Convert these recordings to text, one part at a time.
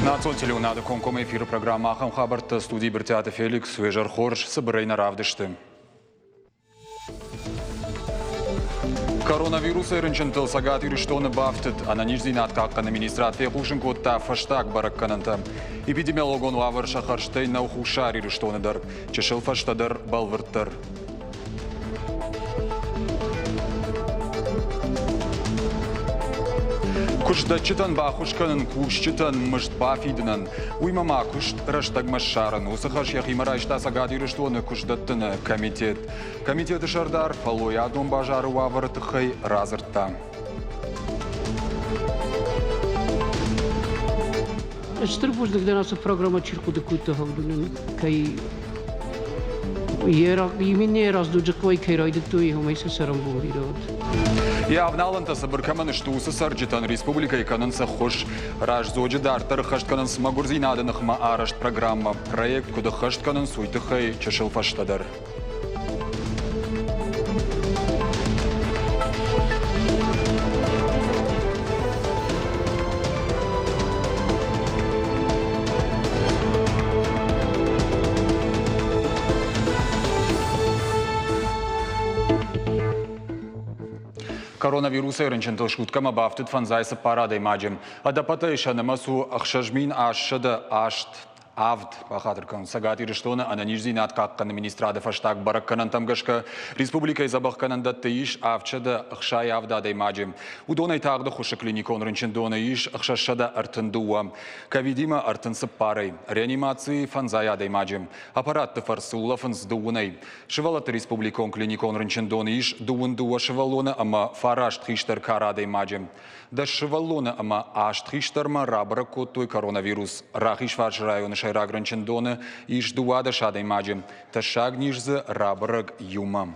Национ телеуынады комкоммӕ эфиры программӕ ахӕм хабӕрттӕ студийы Брытъиаты Феликс, уе зӕр хорз, цыбырӕй нӕ равдысты. Коронавирусӕй рынчынтыл Цӕгат Ирыстоны бафтыд. Ӕнӕниздзинад хъахъхъӕны министрад фехъусын кодта фӕстаг бӕрӕггӕнӕнтӕ. Эпидемиологон уавӕр сӕ хӕрзтӕй нӕу Хуссар Ирыстоны дӕр. Чысыл фӕстӕдӕр бӕлвырддӕр. Куыстдӕтджытӕн баххуыс кӕнын кусджытӕн мызд бафидынӕн. Уыимӕ ма куыст рӕстӕгмӕ ссарын. Уыцы хӕс йӕхимӕ райста Цӕгат Ирыстоны куыстдӕттыны комитет. Комитеты сӕрдар фӕллойадон базары уавӕры тыххӕй радзырдта. Стыр бузныг дӕн ацы программӕ чи рхъуыды кодта, уыдонӕн, кӕй именно раздуджы кӕй райдыдтой, уымӕй сӕ цӕрӕнбон бирӕ уыд. Йӕ авналӕнтӕ цыбыр кӕмӕн сты, уыцы цӕрджытӕн республикӕйы кӕнынц ӕххуыс. Раздзоджы дарддӕр ӕххӕст кӕнынц мӕгуырдзинады ныхмӕ арӕзт программӕ. Проект куыд ӕххӕст кӕнынц, уый тыххӕй чысыл фӕстӕдӕр. Коронавирусӕй рынчынтыл суткӕмӕ бафтыд 54 адӕймаджы. Ӕдӕппӕтӕй сӕ нымӕц у 6808. Авд бахатыр кӕнын Цӕгат Ирыстоны ӕнӕниздзинад хъахъхъӕныны министрады фӕстаг бӕрӕггӕнӕнтӕм гӕсгӕ республикӕйы дзӕбӕхгӕнӕндӕтты ис 767 адӕймаджы. Уыдонӕй тагъды хуысы клиникон рынчындоны ис 632, ковидимӕ 34-ӕй, реанимацийы фӕндзай адӕймаджы. Аппаратты фӕрцы улӕфынц дыууынӕй. Сывӕллӕтты республикон клиникон рынчындоны ис дыууын дыууӕ сывӕллоны ӕмӕ фараст хистӕр кары адӕймаджы. Дӕс сывӕллоны ӕмӕ аст хистӕрмӕ рабӕрӕг кодтой коронавирус. Рахизфарсы районы сӕйраг рынчындоны ис 12 адӕймаджы. Тӕссаг низ дзы рабӕрӕг иумӕ.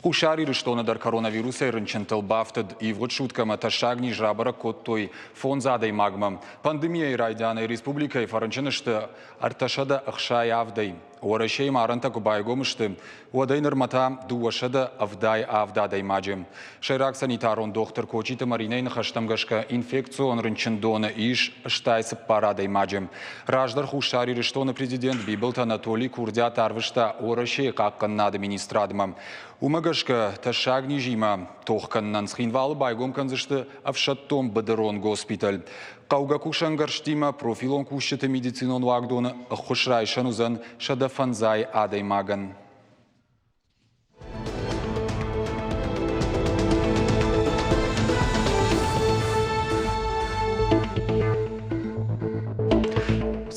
Хуссар Ирыстоны дӕр коронавирусӕй рынчынтыл бафтыд. Ивгъуыд суткӕмӕ тӕссаг низ рабӕрӕг кодтой фондз адӕймагмӕ. Пандемийӕйы райдианӕй республикӕйы фӕрынчын сты 367-ӕй. Уӕрӕсейы арӕнтӕ куы байгом сты, уӕдӕй нырмӕ та 277 адӕймаджы. Сӕйраг санитарон дохтыр Кочиты Маринӕйы ныхӕстӕм гӕсгӕ инфекцион рынчындоны ис 64 адӕймаджы. Раздӕр Хуссар Ирыстоны президент Бибылты Анатолий курдиат арвыста Уӕрӕсейы хъахъхъӕнынады министрадмӕ. Уымӕ гӕсгӕ тӕссаг низимӕ тох кӕнынӕн Цхинвалы байгом кӕндзысты ӕфсӕддон быдырон госпиталь. Хъӕугӕ кусӕнгӕрзтимӕ профилон кусджыты медицинон уагдоны ӕххуыс райсӕн уыдзӕн 105 адӕймагӕн.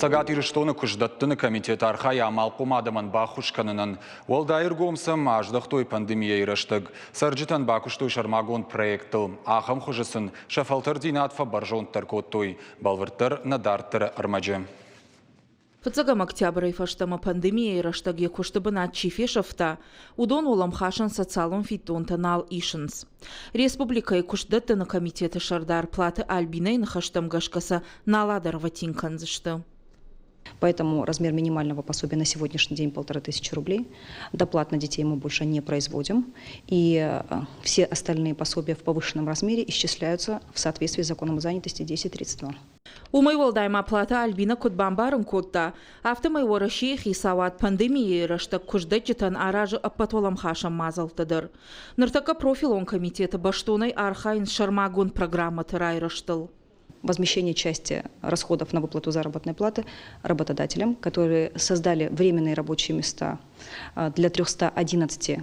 Цӕгат Ирыстоны куыстдӕттыны комитет архайы амалхъом адӕмӕн баххуыс кӕнынӕн. Уӕлдай ӕргом сӕм аздӕхтой пандемийӕйы рӕстӕг. Цӕрджытӕн бакуыстой сӕрмагонд проекттыл. Ахӕм хуызы сын сӕ фӕлтӕрддзинад фӕбӕрзонддӕр кодтой. Бӕлвырддӕр нӕ дарддӕры ӕрмӕджы. Фыццӕгӕм октябрӕй фӕстӕмӕ пандемийӕйы рӕстӕг йӕ куысты бынат чи фесӕфта, уыдон уӕлӕмхасӕн социалон фиддонтӕ нал исынц. Республикӕйы куыстдӕттыны комитеты сӕрдар Платы Альбинӕйы ныхӕстӕм гӕсгӕ сӕ нал адӕрвӕтин кӕндзысты. Поэтому размер минимального пособия на сегодняшний день 1500 рублей. Доплат на детей мы больше не производим. И все остальные пособия в повышенном размере исчисляются в соответствии с законом о занятости 1032. Уымӕй уӕлдай ма Платы Альбина куыд бамбарын кодта, афтӕмӕй Уӕрӕсейы хицауад пандемийӕйы рӕстӕг куыстдӕтджытӕн аразы ӕппӕтуӕлӕмхасӕн мадзӕлттӕ дӕр. Ныртӕккӕ профилон комитеты бӕстонӕй архайынц сӕрмагонд программӕты райрӕзтыл. Возмещение части расходов на выплату заработной платы работодателям, которые создали временные рабочие места для 311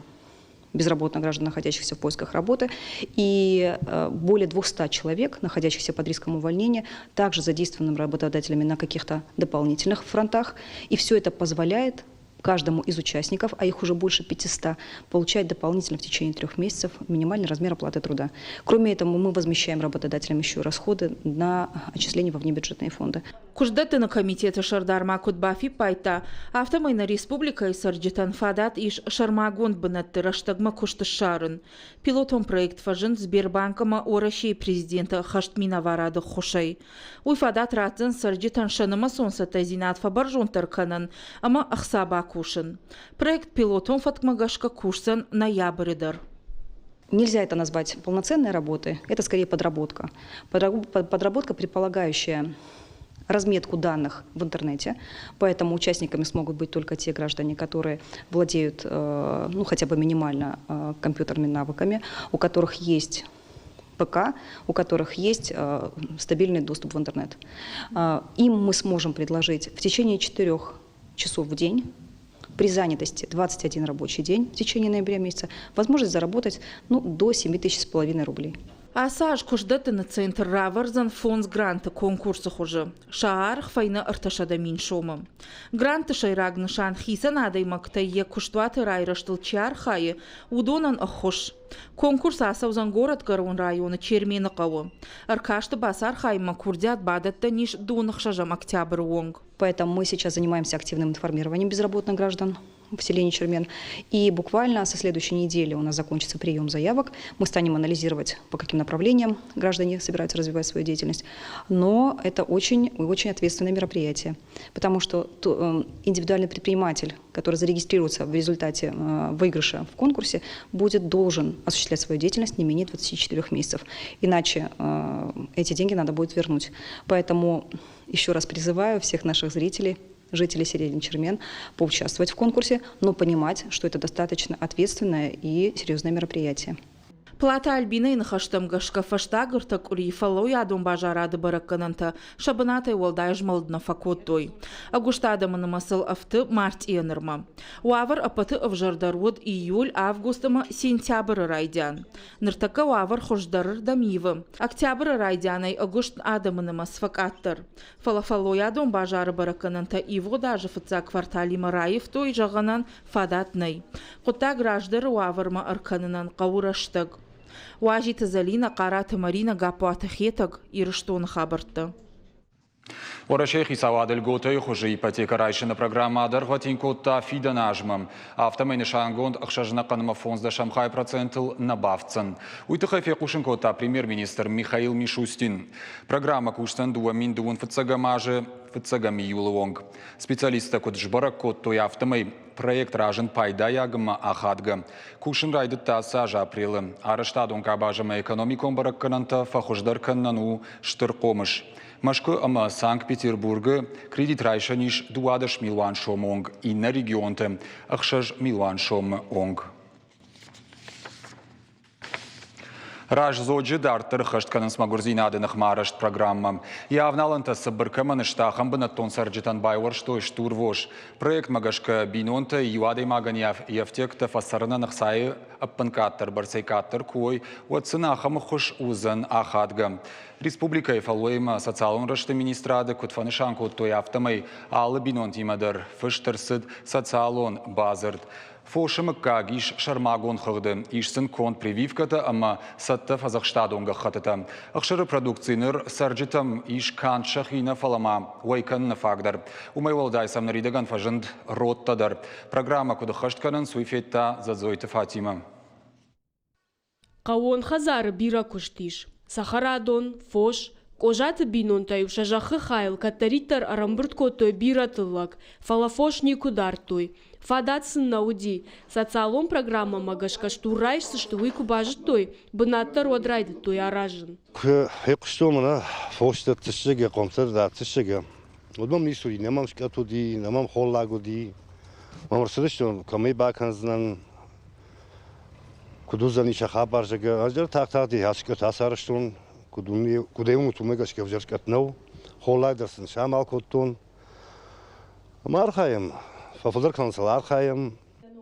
безработных граждан, находящихся в поисках работы, и более 200 человек, находящихся под риском увольнения, также задействованы работодателями на каких-то дополнительных фронтах. И все это позволяет каждому из участников, а их уже больше 500, получать дополнительно в течение 3 месяцев минимальный размер оплаты труда. Кроме этого, мы возмещаем работодателям еще расходы на отчисления во внебюджетные фонды. Куыстдӕттыны комитеты сӕрдар ма куыд бафиппайдта, афтӕмӕй нӕ республикӕйы цӕрджытӕн фадат ис сӕрмагонд бынӕтты рӕстӕгмӕ куыст ссарын. Пилотон проект фӕзынд Сбербанк ӕмӕ Уӕрӕсейы президенты ӕххӕст минӕварады ӕххуысӕй. Уый фадат ратдзӕн цӕрджытӕн сӕ нымӕцон цӕттӕдзинад фӕбӕрзонддӕр кӕнын ӕмӕ ӕхца бакусын. Проект пилотон фӕткмӕ гӕсгӕ кусдзӕн ноябры дӕр. Нельзя это назвать полноценной работой, это скорее подработка. Подработка, предполагающая разметку данных в интернете, поэтому участниками смогут быть только те граждане, которые владеют ну, хотя бы минимально компьютерными навыками, у которых есть ПК, у которых есть стабильный доступ в интернет. Им мы сможем предложить в течение 4 часов в день при занятости 21 рабочий день в течение ноября месяца возможность заработать, ну, до 7 тысяч с половиной рублей. Ацы аз куыстдӕттыны центр равӕрдзӕн фондз гранты конкурсы хуызы. Сӕ аргъ фӕйнӕ 300 000 сомы. Гранты сӕйраг нысан хицӕн адӕймӕгтӕй йӕ куыстуаты райрӕзтыл чи архайы, уыдонӕн ӕххуыс. Конкурс ацӕудзӕн Горӕтгӕрон районы Чермены хъӕуы. Ӕркасты бацархайынмӕ курдиат бадӕттӕн ис 26 октябры онг. Поэтому мы сейчас занимаемся активным информированием безработных граждан в селении Чермен. И буквально со следующей недели у нас закончится прием заявок. Мы станем анализировать, по каким направлениям граждане собираются развивать свою деятельность. Но это очень, очень ответственное мероприятие, потому что индивидуальный предприниматель, который зарегистрируется в результате выигрыша в конкурсе, будет должен осуществлять свою деятельность не менее 24 месяцев. Иначе эти деньги надо будет вернуть. Поэтому еще раз призываю всех наших зрителей, жителей селения Чермен, поучаствовать в конкурсе, но понимать, что это достаточно ответственное и серьезное мероприятие. Платы Альбинайы ныхӕстӕм гӕсгӕ фӕстаг ӕртӕ къуырийы фӕллойадон базарады бӕрӕггӕнӕнтӕ сӕ бынатӕй уӕлдай змӕлд нӕ фӕкодтой. Ӕгуыст адӕмы нымӕцыл ӕфты мартъийӕ нырмӕ. Уавӕр ӕппӕты ӕвзӕрдӕр уыд июль, август ӕмӕ сентябры райдиан. Ныртӕккӕ уавӕр хуыздӕрырдӕм ивы. Октябры райдианӕй ӕгуыст адӕмы нымӕц фӕкъаддӕр. Фӕлӕ фӕллойадон базары бӕрӕггӕнӕнтӕ ивгъуыд азы фыццаг кварталимӕ раивтой зӕгъынӕн фадат нӕй. Хъуыддаг раздӕры уавӕрмӕ ӕркӕнынӕн хъӕуы рӕстӕг. Уазиты Зӕлинӕ, Хъараты Маринӕ, Гаппуаты Хетӕг, Ирыстоны хабӕрттӕ. Уӕрӕсейы хицауады льготӕйы хуызы ипотекӕ райсыны программӕ адӕргъвӕтин кодта фидӕн азмӕ. Афтӕмӕй нысангонд 6,5 процентыл нӕ бафтдзӕн. Уый тыххӕй фехъусын кодта премьер-министр Михаил Мишустин. Программӕ кусдзӕн 2021 азы фыццӕгӕм июлы онг. Специалисттӕ куыд сбӕрӕг кодтой, афтӕмӕй проект разынд пайдайаг ӕмӕ ахадгӕ. Кусын райдыдта ацы аз апрелы. Арӕзтадон къабаз ӕмӕ экономикон бӕрӕггӕнӕнтӕ фӕхуыздӕр кӕнынӕн у стыр хъомыс. Мӕскуы ӕмӕ Санкт-Петербургы кредит райсӕн ис 12 милуан сомы онг, иннӕ регионты 6 милуан сомы онг. Раздзоджы дарддӕр ӕххӕст кӕнынц мӕгуырдзинады ныхмӕ арӕзт программӕ. Йӕ авналӕнтӕ цыбыр кӕмӕн сты, ахӕм бынӕттон цӕрджытӕн байуӕрстой стурвос. Проектмӕ гӕсгӕ бинонтӕ иу адӕймагӕн йӕ ӕфтиӕгтӕ фӕцӕрынӕн ӕхцайы ӕппынкъаддӕр бӕрцӕй къаддӕр куы уой, уӕд сын ахӕм ӕххуыс уыдзӕн ахадгӕ. Республикӕйы фӕллойимӕ социалон рӕзты министрады куыд фӕнысан кодтой, афтӕмӕй алы бинонтимӕ дӕр фыст ӕрцыд социалон бадзырд. Фосы мыггаг ис сӕрмагонд хыгъды, ис сын конд прививкӕтӕ ӕмӕ цӕттӕ фӕдзӕхстадон гӕххӕттытӕ. Ӕхсыры продукци ныр цӕрджытӕм ис канд сӕхи нӕ, фӕлӕ ма уӕй кӕныны фаг дӕр. Уымӕй уӕлдай сӕм ныридӕгӕн фӕзынд родтӕ дӕр. Программӕ куыд ӕххӕст кӕнынц, уый федта Дзӕдзойты Фатимӕ. Хъӕууон хӕдзары бирӕ куыст ис: цӕхӕрадон, фос. Къозаты бинонтӕ-иу сӕ зӕххы хайыл кӕддӕриддӕр ӕрӕмбырд кодтой бирӕ тыллӕг, фӕлӕ фос никуы дардтой. Фадат сын нӕ уыди. Социалон программӕмӕ гӕсгӕ стур райсдзысты, уый куы базыдтой, бынат дӕр уӕд райдыдтой аразын. Куы фехъуыстон мӕнӕ фос дӕтдзыстӕгӕ, хъомтӕ дӕтдзыстӕгӕ, уӕд мӕм ницы уыди, нӕ мӕм скъӕт уыди, нӕ мӕм холлаг уыди. Мӕм ӕрцыдыстон, кӕмӕй бакӕндзынӕн, Куыд уыдзӕни сӕ хабар, зӕгъгӕ, ӕз дӕр тагъд-тагъд аскъӕт ацарӕзтон, куыд ӕй уынут, уымӕ гӕсгӕ ӕвзӕр скъӕт нӕу. Холлаг дӕр сын самал кодтон. Ӕмӕ архайӕм, фӕфылдӕр кӕнын сыл архайӕм.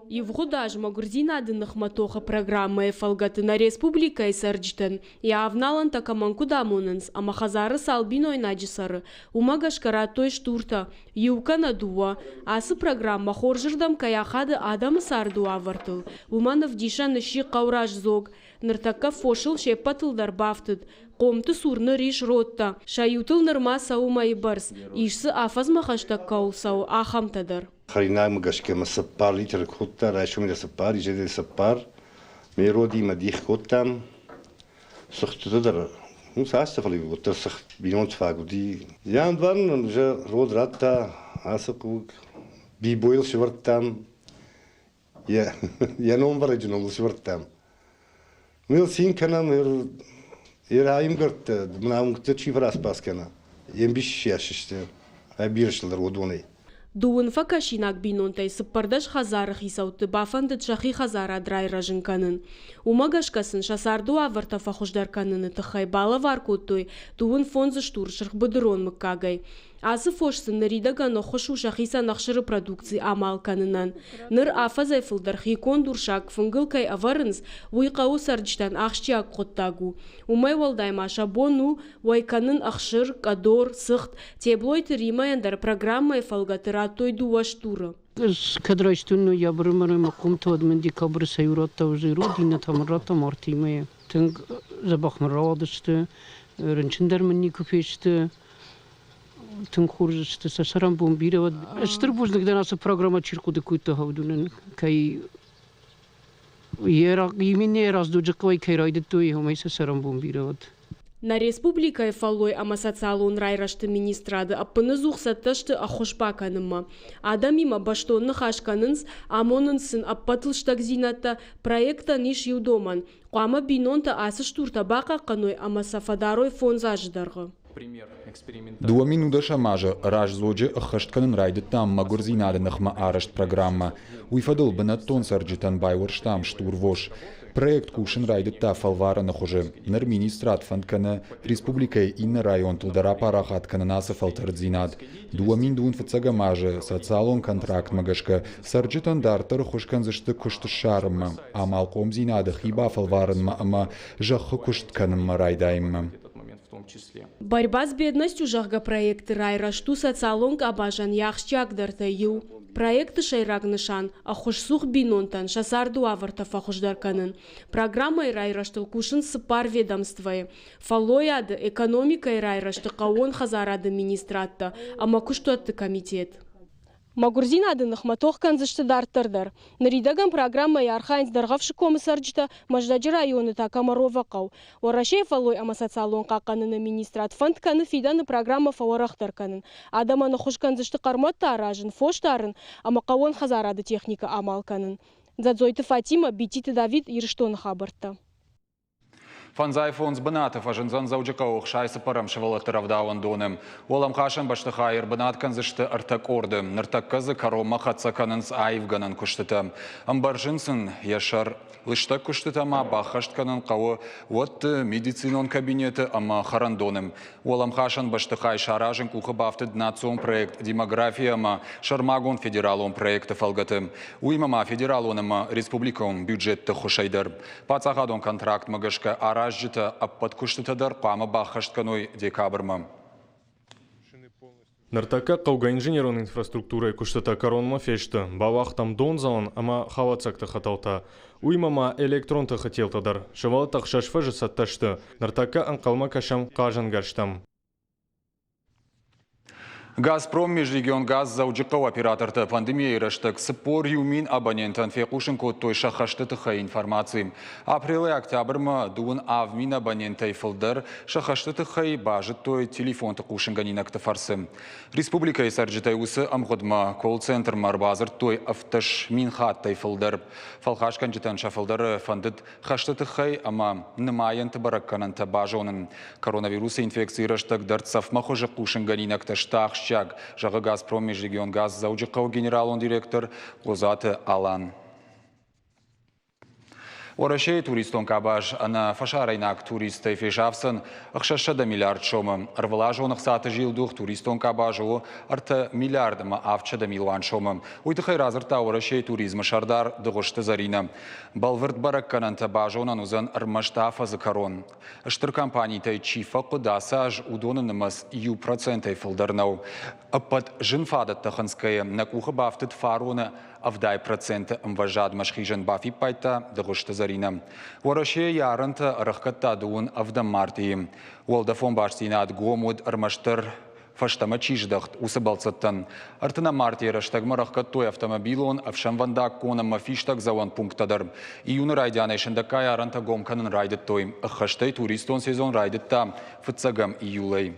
Ивгъуыд аз мӕгуырдзинады ныхмӕ тохы программӕйы фӕлгӕты нӕ республикӕйы цӕрджытӕн йӕ авналӕнтӕ кӕмӕн куыд амонынц ӕмӕ хӕдзары цал бинойнаджы цӕры, уымӕ гӕсгӕ радтой стуртӕ, иу кӕнӕ дыууӕ. Ацы программӕ хорзырдӕм кӕй ахады адӕмы царды уавӕртыл, уымӕн ӕвдисӕн сси хъӕураздзог. Ныртӕккӕ фосыл се ппӕтыл дӕр бафтыд. Хъомты цур ныр ис родтӕ, сӕ иутыл нырма цӕуы мӕйы бӕрц, ис дзы афӕдзмӕ хӕстӕг кӕуыл цӕуы, ахӕмтӕ дӕр. Хӕринагмӕ гӕсгӕ мӕ цыппар литры кодта, райсомӕй цыппар, изӕрӕй цыппар. Ме родимӕ дих кодтам. Цыхтыты дӕр, ну цас фӕлӕ уӕддӕр цыхт бинонты фаг уыди. Январ нын уже род радта ацы хъуг. Бибойыл сӕвӕрдтам, йӕ номвӕрӕджы номыл сӕвӕрдтам. Мыл цин кӕнӕм, йӕ ӕмгӕрттӕ, мын ӕмгӕрттӕ чи фӕраспас кӕна, йе мбис сты, бирӕ сылдӕр уыдонӕй. Дыууын фӕкӕсинаг бинонтӕй 14 хӕдзары хицӕутты бафӕндыд сӕхи хӕдзарад райрӕзын кӕнын. Уымӕ гӕсгӕ сын сӕ царды уавӕртӕ фӕхуыздӕр кӕныны тыххӕй балӕвар кодтой дыууын фондз стур сырхбыдырон мыггагӕй. Ацы фос сын ныридӕгӕн ӕххуыс у сӕхицӕн ӕхсыры продукци амал кӕнынӕн. Ныр афӕдзӕй фылдӕр хиконд урсаг фынгыл кӕй ӕвӕрынц, уый хъӕуы цӕрджытӕн ахсджиаг хъуыддаг у. Уымӕй уӕлдай ма сӕ бон у уӕй кӕнын ӕхсыр, къӕдор, цыхт. Теблойты Римӕйӕн дӕр программӕйы фӕлгӕты радтой дыууӕ стуры. Ӕз кӕд райстон ноябры мӕ мӕ къуымты, уӕд мын декабры сӕ иу радта узырод, иннӕ та мын радта мартъимӕ. Тынг дзӕбӕх мын рауадысты, рынчын дӕр мын никуы фесты. Тынг хорз сты, сӕ цӕрӕнбон бирӕ уӕд. Стыр бузныг дӕн ацы программӕ чи рхъуыды кодта, уыдонӕн, кӕй Именно раздуджы хъӕуӕй кӕй райдыдтой, уымӕй сӕ цӕрӕнбон бирӕ уыд. Нӕ республикӕйы фӕллой ӕмӕ социалон райрӕзты министрады ӕппыныдзух цӕттӕ сты ӕххуыс бакӕнынмӕ. Адӕмимӕ бӕстон ныхас кӕнынц, амонынц сын ӕппӕт лыстӕгдзинӕдтӕ. Проектӕн ис иу домӕн: хъуамӕ бинонтӕ ацы стуртӕ бахъахъхъӕной ӕмӕ сӕ фӕдарой фондз азы дӕргъы. Дыууӕ минудӕсӕм азы Раздзоджы ӕххӕст кӕнын райдыдтам мӕгуырдзинады ныхмӕ арӕзт программӕ. Уый фӕдыл бынӕттон цӕрджытӕн байуӕрстам стурвос. Проект кусын райдыдта фӕлварӕны хуызы. Ныр министрад фӕнд кӕны республикӕйы иннӕ районтыл дӕр апарахат кӕнын ацы фӕлтӕрддзинад. 2000 фыццӕгӕм азы социалон контрактмӕ гӕсгӕ цӕрджытӕн дарддӕр ӕххуыс кӕндзысты куыст ссарынмӕ, амалхъомдзинады хи бафӕлварынмӕ ӕмӕ зӕххы куыст кӕнынмӕ райдайынмӕ. Борьба с бедностью, зӕгъгӕ, проекты райрӕзт у социалон къабазӕн йӕ ахсджиагдӕртӕй иу. Проекты сӕйраг нысан – ӕххуысцух бинонтӕн сӕ царды уавӕртӕ фӕхуыздӕр кӕнын. Программӕйы райрӕзтыл кусынц цыппар ведомствойы – фӕллойады, экономикӕйы райрӕзты хъӕууон хӕдзарады министрадтӕ ӕмӕ куыстуӕтты комитет. Мӕгуырдзинады ныхмӕ тох кӕндзысты дарддӕр дӕр. Ныридӕгӕн программӕйы архайынц Дӕргъӕвсы комы цӕрджытӕ, Мӕздӕджы районы та Комаровы хъӕу. Уӕрӕсейы фӕллой ӕмӕ социалон хъахъхъӕныны министрад фӕнд кӕны фидӕны программӕ фӕуӕрӕхдӕр кӕнын. Адӕмӕн ӕххуыс кӕндзысты хъӕрмуӕттӕ аразын, фос дарын ӕмӕ хъӕууон хӕдзарады техникӕ амал кӕнын. Дзӕдзойты Фатимӕ, Бититы Давид, Ирыстоны хабӕрттӕ. Фӕндзай фондз бынаты фӕзындзӕн Дзӕуджыхъӕуы 64-ӕм сывӕллӕтты рӕвдауӕндоны. Уӕлӕмхасӕн бӕстыхайы ӕрбынат кӕндзысты ӕртӕ къорды. Ныртӕккӕ дзы кӕронмӕ хӕццӕ кӕнынц аивгӕнӕн куыстытӕ. Ӕмбӕрзынц ын йӕ сӕр. Лыстӕг куыстытӕ ма баххӕст кӕнын хъӕуы уӕтты, медицинон кабинеты ӕмӕ хӕрӕндоны. Уӕлӕмхасӕн бӕстыхай саразын къухы бафтыд национ проект «Демография» ӕмӕ сӕрмагонд федералон проекты фӕлгӕты. Уыимӕ ма федералон ӕмӕ республикон бюджетты ххуысӕй дӕр. Паддзахадон контрактмӕ гӕсгӕ аразджытӕ ӕппӕт куыстытӕ дӕр хъуамӕ баххӕст кӕной декабрмӕ. Ныртӕккӕ хъӕугӕ инженерон инфраструктурӕйы куыстытӕ кӕронмӕ фесты, бауагътам дондзӕуӕн ӕмӕ хауӕццӕгты хӕтӕлтӕ. Уыимӕ ма электрон тыхы телтӕ дӕр. Сывӕллӕттӕ ӕхсӕз фӕзы цӕттӕ сты. Ныртӕккӕ ӕнхъӕлмӕ кӕсӕм хъазӕнгӕрзтӕм. Газпром Межрегионгаз Дзӕуджыхъӕуы оператортӕ пандемийӕйы рӕстӕг 41 мин абонентӕн фехъусын кодтой сӕ хӕсты тыххӕй информаци. Апрелӕй октябрмӕ 27 мин абонентӕй фылдӕр сӕ хӕсты тыххӕй базыдтой телефонты хъусынгӕнинӕгты фӕрцы. Республикӕйы цӕрджытӕй уыцы ӕмгъуыдмӕ колл-центрмӕ ӕрбадзырдтой 17 мин хаттӕй фылдӕр. Фӕлхасгӕнджытӕн сӕ фылдӕры фӕндыд хӕсты тыххӕй ӕмӕ нымайӕнты бӕрӕггӕнӕнтӕ базонын. Коронавирусы инфекцийы рӕстӕг дӕрддзӕфмӕ хуызы хъусынгӕнинӕгтӕ сты ахсджиаг, зӕгъы Газпром Межрегионгаз Дзӕуджыхъӕуы генералон директор Хъодзаты Алан. Уӕрӕсейы туристон къабаз ӕнӕ фӕсарӕйнаг туристтӕй фесафдзӕн 600 миллиард сомы. Ӕрвылазон ӕхцаты зилдух туристон къабазы у 3 миллиард ӕмӕ 700 милуан сомы. Уый тыххӕй радзырдта Уӕрӕсейы туризмы сӕрдар Дыгъуызты Зӕринӕ. Бӕлвырд бӕрӕггӕнӕнтӕ базонӕн уыдзӕн ӕрмӕст афӕдзы кӕрон. Стыр компанитӕй чи фӕхъуыд ацы аз, уыдоны нымӕц иу процентӕй фылдӕр нӕу. Ӕппӕт зын фадӕттӕ хынцгӕйӕ нӕ къухы бафтыд фароны 70 проценты ӕмвӕзадмӕ схизын, бафиппайдта Дыгъуызты Зӕринӕ. Уӕрӕсе йӕ арӕнтӕ ӕрӕхгӕдта дыууын ӕвдӕм мартъийы. Уӕлдӕфон бастдзинад гом уыд ӕрмӕстдӕр фӕстӕмӕ чи здӕхт, уыцы бӕлццӕттӕн. Ӕртынӕм мартъийы рӕстӕгмӕ рахгӕдтой автомобилон, ӕфсӕнвӕндаггон ӕмӕ фистӕгдзӕуӕн пункттӕ дӕр. Июны райдианӕй сындӕггай арӕнтӕ гом кӕнын райдыдтой. Ӕххӕстӕй туристон сезон райдыдта фыццӕгӕм июлӕй.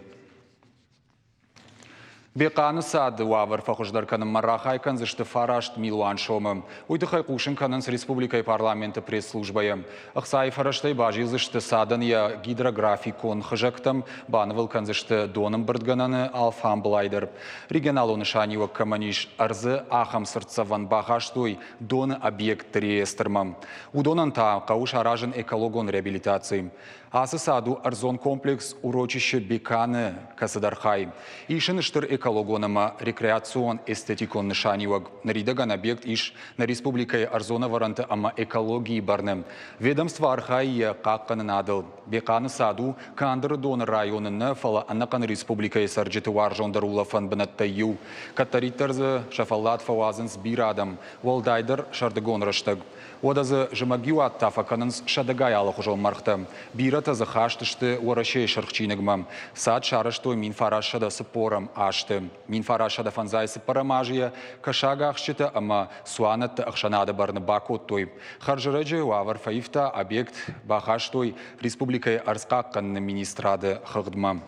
Бехъаны цады уавӕр фӕхуыздӕр кӕнынмӕ рахай кӕндзысты 9 милуан сомы. Уый тыххӕй хъусын кӕнынц республикӕйы парламенты пресс-службӕйы. Ӕхцайы фӕрӕзтӕй базилдзысты цадӕн йӕ гидрографикон хызӕгтӕм, банывыл кӕндзысты донӕмбырдгӕнӕны алфамбылай дӕр. Регионалон нысаниуӕг кӕмӕн ис, ӕрдзы ахӕм цыртдзӕвӕн бахастой доны объектты реестрмӕ. Уыдонӕн та хъӕуы саразын экологон реабилитаци. Ацы цад у ӕрдзон комплекс Урочище Беканы кӕцыдӕр хай. Ис ын стыр экологон ӕмӕ рекреацион эстетикон нысаниуӕг. Ныридӕгӕн объект ис нӕ республикӕйы ӕрдзон ӕвӕрӕнты ӕмӕ экологийы бӕрны. Ведомство архайы йӕ хъахъхъӕнынадыл. Бехъаны цад у канд Ӕрыдоны районы нӕ, фӕлӕ ӕнӕхъӕн республикӕйы цӕрджыты уарзондӕр улӕфӕн бынӕттӕй иу. Кӕддӕриддӕр дзы сӕ фӕллад фӕуадзынц бирӕ адӕм, уӕлдайдӕр сӕрдыгон рӕстӕг. Уӕдӕ дзы зымӕгиуат та фӕкӕнынц сӕдӕгай алыхуызон мӕргътӕ. Бирӕтӕ дзы хаст сты Уӕрӕсейы Сырх чиныгмӕ. Цад сарӕзтой 1940 азты. 1954 азы йӕ кӕсагахсджытӕ ӕмӕ цуанӕтты ӕхсӕнады бӕрны бакодтой. Хӕрзӕрӕджы уавӕр фӕивта, объект бахастой республикӕйы ӕрдзхъахъхъӕныны министрады хыгъдмӕ.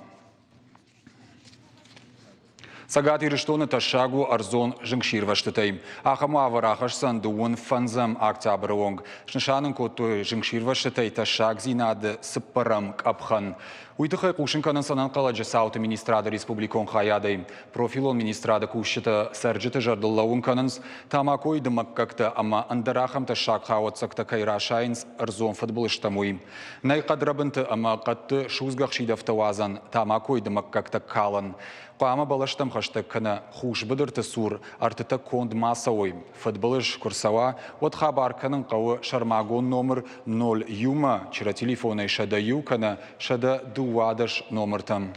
Цӕгат Ирыстоны тӕссаг у ӕрдзон зынгсирвӕзтытӕй. Ахӕм уавӕр ахӕсдзӕн дыууын фӕндзӕм октябры онг. Снысан ын кодтой зынгсирвӕзтытӕй тӕссагдзинады цыппӕрӕм къӕпхӕн. Уый тыххӕй хъусын кӕнынц ӕнӕнхъӕлӕджы цауты министрады республикон хайадӕй. Профилон министрады кусджытӕ цӕрджыты зӕрдыл лӕууын кӕнынц, тамакойы дымӕггӕгтӕ ӕмӕ ӕндӕр ахӕм тӕссаг хауӕццӕгтӕ кӕй расайынц ӕрдзон фыдбылызтӕм, уый. Нӕй хъӕдрӕбынты ӕмӕ хъӕдты судзгӕ ӕхсидӕвтӕ уадзӕн, тамакойы дымӕггӕгтӕ калӕн. Хъуамӕ бӕлӕстӕм хӕстӕг кӕнӕ хус быдырты цур ӕртытӕ конд ма цӕуой. Фыдбылыз куы рцӕуа, уӕд хабар кӕнын хъӕуы сӕрмагонд номыр 01-мӕ, чырӕ телефонӕй 101 кӕнӕ 112 номыртӕм.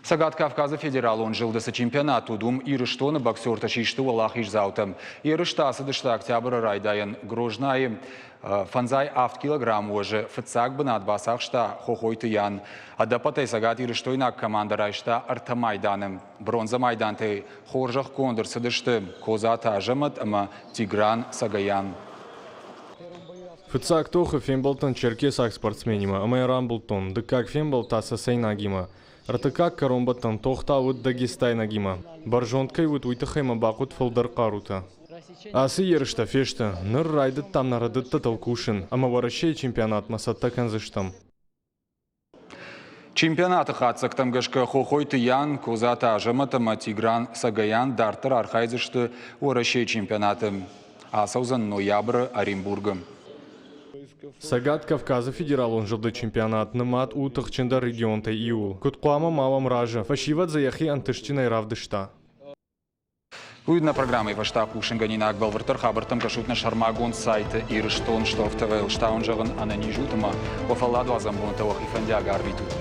Цӕгат Кавказы федералон зылды цы чемпионат уыд, уым Ирыстоны боксертӕ систы уӕлахиздзаутӕ. Ерыстӕ ацыдысты октябры райдайӕн Грознайы. 57 килограмм уӕзы фыццаг бынат бацахста Хохойты Ян. Ӕдӕппӕтӕй цӕгатирыстойнаг командӕ райста ӕртӕ майданы. Бронзӕ майдантӕй хорзӕхгонд ӕрцыдысты Козаты Азӕмӕт ӕмӕ Тигран Сагаян. Фыццаг тохы фембӕлдтӕн черкесаг спортсменимӕ ӕмӕ йӕ рамбылдтон, дыккаг фембӕлд та цӕцӕйнагимӕ. Ӕртыккаг кӕронбӕттӕн тох та уыд дагестайнагимӕ. Бӕрзонд кӕй уыд, уый тыххӕй мӕ бахъуыд фылдӕр хъарутӕ. Ацы ерыстӕ фесты, ныр райдыдтам нӕ рӕдыдтытыл кусын ӕмӕ Уӕрӕсейы чемпионатмӕ цӕттӕ кӕндзыстӕм. Чемпионаты хатдзӕгтӕм гӕсгӕ Хохойты Ян, Козаты Азӕмӕт ӕмӕ Тигран Сагаян дарддӕр архайдзысты Уӕрӕсейы чемпионаты. Ацӕудзӕн ноябры Оренбургы. Цӕгат Кавказы федералон зылды чемпионат нымад у тыхджындӕр регионтӕй иуыл. Куыд хъуамӕ ма уӕм разы, фӕсивӕд дзы йӕхи ӕнтыстджынӕй равдыста. Уый нӕ программӕйы фӕстӕ хъусынгӕнинаг бӕлвырддӕр хабӕрттӕм кӕсут нӕ сӕрмагонд сайты Ирыстон Штоф ТВ-йыл. Стауын зӕгъын ӕнӕниз ут ӕмӕ уӕ фӕлладуадзӕн бонтӕ уӕхи фӕндиаг арвитут.